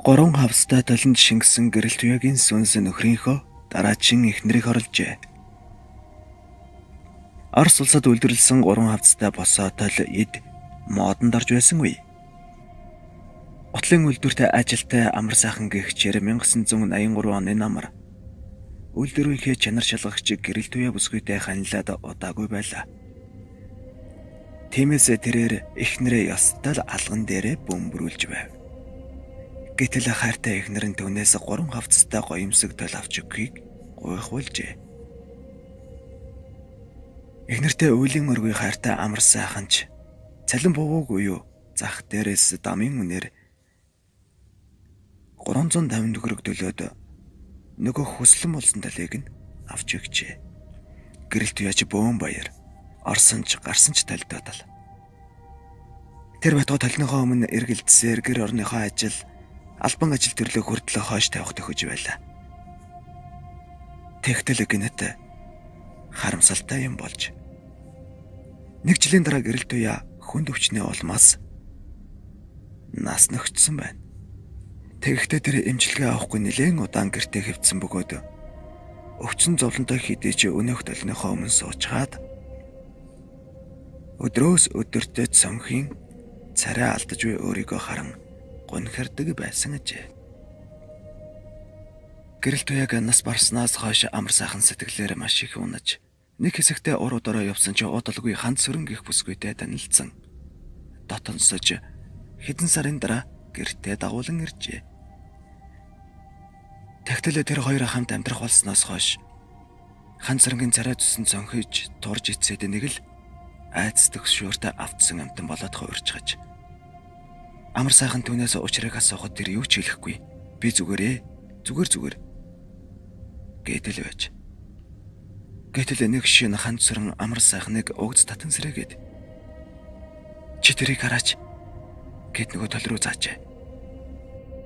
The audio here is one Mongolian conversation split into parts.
Гурван хавстай толинд шингэсэн гэрэл туяагийн сүнс нөхрийнхөө дараачин эхнэрийг хорложээ. Орос улсад үйлдвэрлэсэн гурван хавцтай босоо тол эд модонд орж байсан үе. Гутлын үйлдвэрт ажилтай амар сайхан гэгчээр 1983 оны намар үйлдвэрийнхээ чанар шалгагч гэрэл туяа бүсгүйтэй ханилаад удаагүй байлаа. Тиймээс тэрээр эхнэрээ ёстой л алган дээрээ бөмбөрүүлж байв. Гэтэл хайртай эхнэр нь түүнээс гурван хавцтай гоёмсог тол авч өгөхийг гуйхуулжээ. Эхнэртэй үйлийн өргүй хайртай амар сайхан ч цалин буугаагүй юу, зах дээрээс дамын үнээр 350 төгрөг төлөөд нөгөө хүслэн болсон талыг нь авч өгчээ. Гэрэл туяач бөөн баяр орсон ч гарсан ч толдоод л. Тэр байтугай толныхоо өмнө эргэлдсээр гэр орныхоо ажил албан ажил төрлөө хүртлээ хойш тавих төхөж байлаа. Тэгтэл гинэт харамсалтай юм болж нэг жилийн дараа гэрэл туяа хүнд өвчний улмаас нас нөхцсөн байна. Тэгэхдээ тэр эмчилгээ авахгүй нэлээн удаан гэртээ хэвдсэн бөгөөд өвчин зовлонтой хэдий ч өнөөх толныхоо өмнө суучгаад өдрөөс өдөртөө цонхийн царай алдаж буй өөрийгөө харан гунхирдаг байсан ажээ. Гэрэл туяаг нас барснаас хойш амар сайхан сэтгэлээр маш их унаж нэг хэсэгтээ ур удаараа явсан ч удалгүй ханд сүрэн гих бүсгүйтэй танилцсан. Дотонсож хэдэн сарын дараа гэртээ дагуулan иржээ. Тэгтэл тэр хоёр хамт амьдрах болсноос хойш ханд сүрэнгийн царай зүсэн цонхиж турж ицээд нэг л айц төгшөөртэй автсан амтан болоод хуурчхаж. Амар сайхан түүнээс учрыг асуухад тэр юу ч хэлэхгүй. Би зүгээрээ зүгээр зүгээр гэдэл байж. Гэтэл нэг шин ханд сүрэн амар сайхныг угд татан сэрээгээд чи тэрийг хараач гэд нөгөө тол руу заажээ.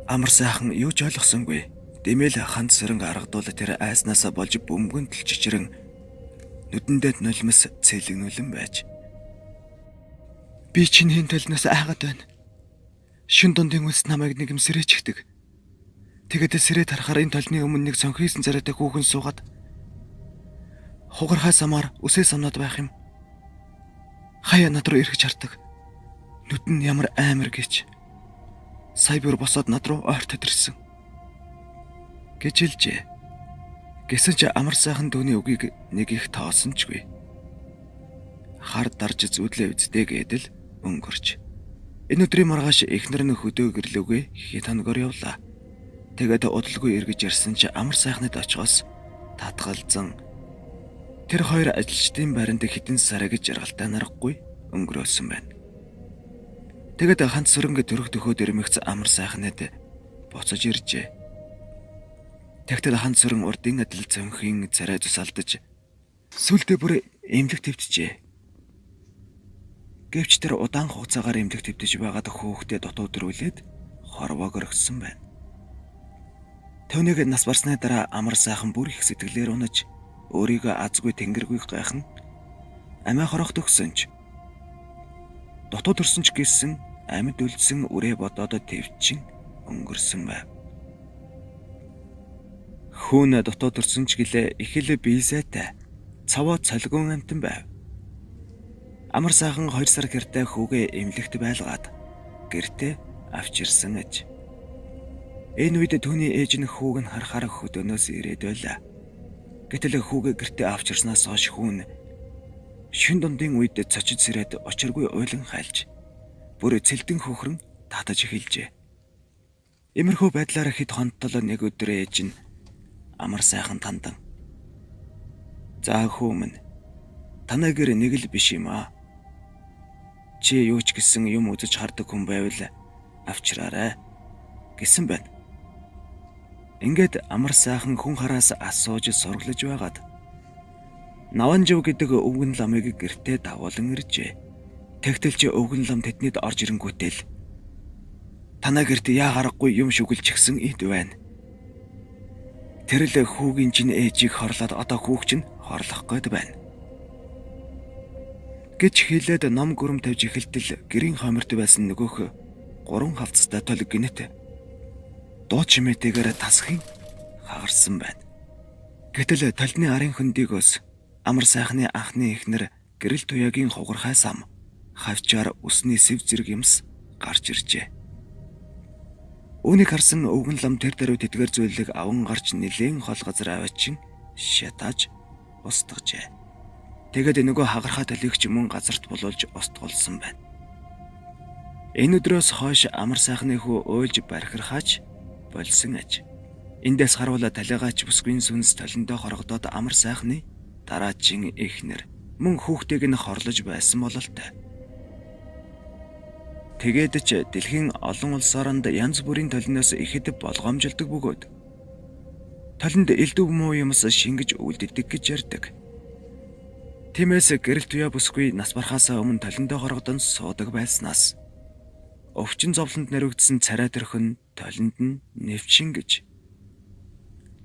Амар сайхан юу ч ойлгосонгүй. Дэмэл ханд сүрэн аргадуул тэр айснаасаа болж бөмбөгөн чичрэн нүдэндээ нулимс цэлэгнүүлэн байж. Би чинь хэн талнаас айгаад байна. Шин дундын үлс намайг нэг юм сэрээчихдэг. Тэгээд сэрээд харахаар энэ толны өмнө нэг цонхийсэн царайтай хүүхэн суугаад хугархай самаар үсээ самнаад байх юм. Хаяа над руу эргэж хардаг. Нүд нь ямар амар гэж. Сая бүр босоод над руу ойртоод ирсэн гэж хэлжээ. Гэсэн чи амар сайхан түүний үгийг нэг их тоосон чгүй. Хар дарж зүудлээ үздэй гэдэл өнгөрч. Энэ өдрийн маргааш эхнэр нь хөдөө гэрлүүгээ хэд хоногор явлаа. Тэгээд удалгүй эргэж ирсэн чи амар сайхнад очихоос татгалзан тэр хоёр ажилчдын байранд хэдэн сар гэж жаргалтай нарахгүй өнгөрөөсөн байна. Тэгээд ханц сүрэнгэ төрөх төхөөд ирмэгц амар сайхнад буцаж иржээ. Тэгтэл ханц сүрэн урдын адил цонхийн царай зүс алдаж сүлдээ бүр эмнэлэг твджээ. Гэвч тэр удаан хугацаагаар эмнэлэг твдэж байгаад хөөхтэй дутуу дөрвөлээд хорвоог орхисон байна. Түүнийг нас барсны дараа амар сайхан бүр их сэтгэлээр унаж өөрийгөө азгүй тэнгэргүй гайхан амиа хорох төгсөн ч дутуу төрсөн ч гэсэн амьд үлдсэн үрээ бодоод твчин өнгөрсөн байв. Хүүн дутуу төрсөн ч гэлээ их л бие сайтай цаваа цолгон амтан байв. Амар сайхан 2 сар гэртээ хүүгээ эмнэлэгт байлгаад гэртээ авч ирсэн аж. Энэ үед түүний ээж нь хүүг нь харахаар хөдөөнөөс ирээд байлаа. Гэтэл хүүгээ гэртээ авч ирснээс хойш хүүн шин дундын үед цочид сэрээд учиргүй уйлан хайлж бүр цэлдэн хөхрөн татаж эхэлжээ. Имерхүү байдлаар хэд хонтол нэг өдөр ээж нь амар сайхан тандан. За хүү минь, танай гэр нэг л биш юм аа. Чи юу ч гэсэн юм үзэж хардаг хүн байвал авчраарай гэсэн байна. Ингээд амар сайхан хүн хараас асууж сургалж байгаад Наванжив гэдэг өвгөн ламыг гэртээ дагуулan иржээ. Тэгтэл чи өвгөн лам тэднийд орж ирэнгүүтэл танаа гэрт яа гаргагүй юм шүгэлчихсэн эд байна. Тэр л хүүгийн чинь ээжийг хорлоод одоо хүүг чинь хорлох гээд байна гэж хэлээд ном гүрэм тавьж эхэлтэл гэрийн хоморт байсан нөгөөх гурван хавцтай тол гинэт. Дуу чимээтэйгээр тасхийн хагарсан байна. Гэтэл толны арын хөндийгөөс амар сайхны анхны эхнэр гэрэл туяагийн хугархай сам хавчаар усны сэв зэрэг юмс гарч иржээ. Үүнийг харсан өвгөн лам тэр даруй тэдгээр зүйлийг аван гарч нэлээн хол газар аваачин шатааж устгажээ. Тэгээд нөгөө хагархаа толийг ч мөн газарт булуулж устгуулсан байна. Энэ өдрөөс хойш амар сайхны хүү уйлж бархирхаач болсон аж. Эндээс харуул талигаач бүсгүйн сүнс толиндоо хорогдоод амар сайхны дараачин эхнэр мөн хүүхдийг нь хорлож байсан бололтой. Тэгээд ч дэлхийн олон улс оронд янз бүрийн толиноос ихэд болгоомжилдог бөгөөд толинд элдв муу юмс шингэж үлддэг гэж ярьдаг. Тиймээс гэрэл туяа бүсгүй нас барахаасаа өмнө толиндоо хорогдон суудаг байснаас өвчин зовлонд нариугдсан царай төрхөн толинд нь нэвчин гэж.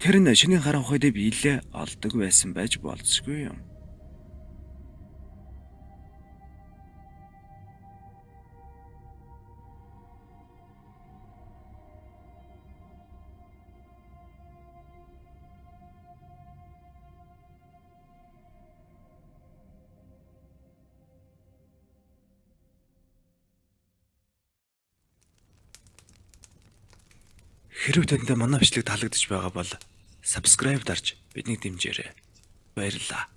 Тэр нь шөнийн харанхуйд биелээ олдог байсан байж болзошгүй юм. Хэрв танд манай бичлэг таалагдж байгаа бол subscribe дарж биднийг дэмжээрэй. Баярлалаа.